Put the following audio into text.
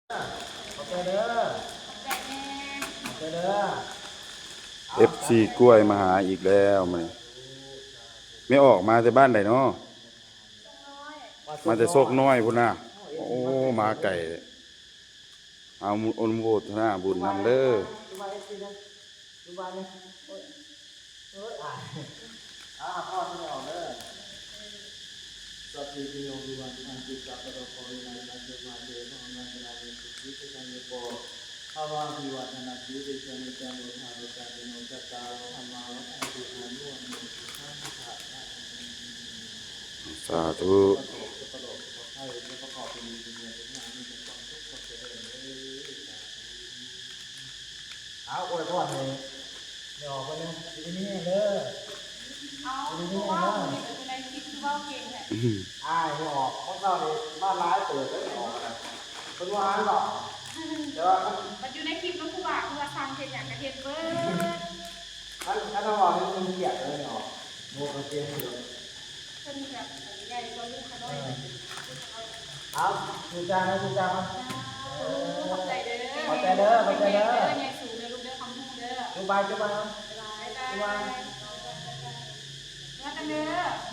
ຂອບໃຈເດີ ຂອບໃຈແດ່ ຂອບໃຈເດີ. ເອັຟຊີກ້ວຍມາຫາອີກແລ້ວມື້ນີ້. ແມ່ອອກມາແຕ່ບ້ານໃດເນາະ? ມາແຕ່ໂຊກນ້ອຍພຸ້ນນະ. ໂອ້ ມາໄກເດ້. ເອົາ ອະນຸໂມທະນາບຸນນຳເດີ. ຈຸບານນີ້ ຈຸບານນີ້ ໂອ້ຍ ໂອ້ຍ ອາຍ ອາ ພອນໃຫ້ອອກເດີ. Sabbītiyo vivajjantu, sabbarogo vinassatu, mā te bhavatvantarāyo, sukhī dīghāyuko bhava. Abhivādanasīlissa niccaṃ vuḍḍhāpacāyino, cattāro dhammā vaḍḍhanti, āyu vaṇṇo sukhaṃ balaṃ. ສາທຸ. ເອົາ ອວຍພອນໃຫ້ແມ່ອອກເພິ່ນແດ່ ຢູ່ດີມີແຮງເດີ. ເອົາ ຄືວ່າມື້ນີ້ໄປຢູ່ໃນຄລິບຄືເວົ້າເກັ່ງແທ້. ອ້າຍ ແມ່ອອກ ຂອງເຮົານີ້ມາຫຼາຍເຕີບແລ້ວ ແມ່ອອກນະ ເພິ່ນບໍ່ອ່ານດອກ ແຕ່ວ່າມັນ ມັນຢູ່ໃນຄລິບເນາະ ຄືວ່າ ຄືວ່າສັ່ງເຮັດຫຍັງກໍເຮັດເບີດ. ຄັນ ຄັນເຮົາເວົ້າໃຫ້ເພິ່ນກຽດເລີຍເນາະ ໂມກະເກນຢູ່ ເພິ່ນແບບໃຫຍ່ກວ່າລູກຂ້ານ້ອຍ. ເອີ ເອົາ ຈູຈານເດີ ຈູຈານ. ເອີ ຂອບໃຈເດີ ຂອບໃຈເດີ ຂອບໃຈເດີ ໃຫຍ່ສູງເດີລູກເດີ ຄຳຮູ້ເດີ. ຈູບາຍ ຈູບາຍ ບາຍບາຍ ຈູບາຍ ເມືອກັນເດີ.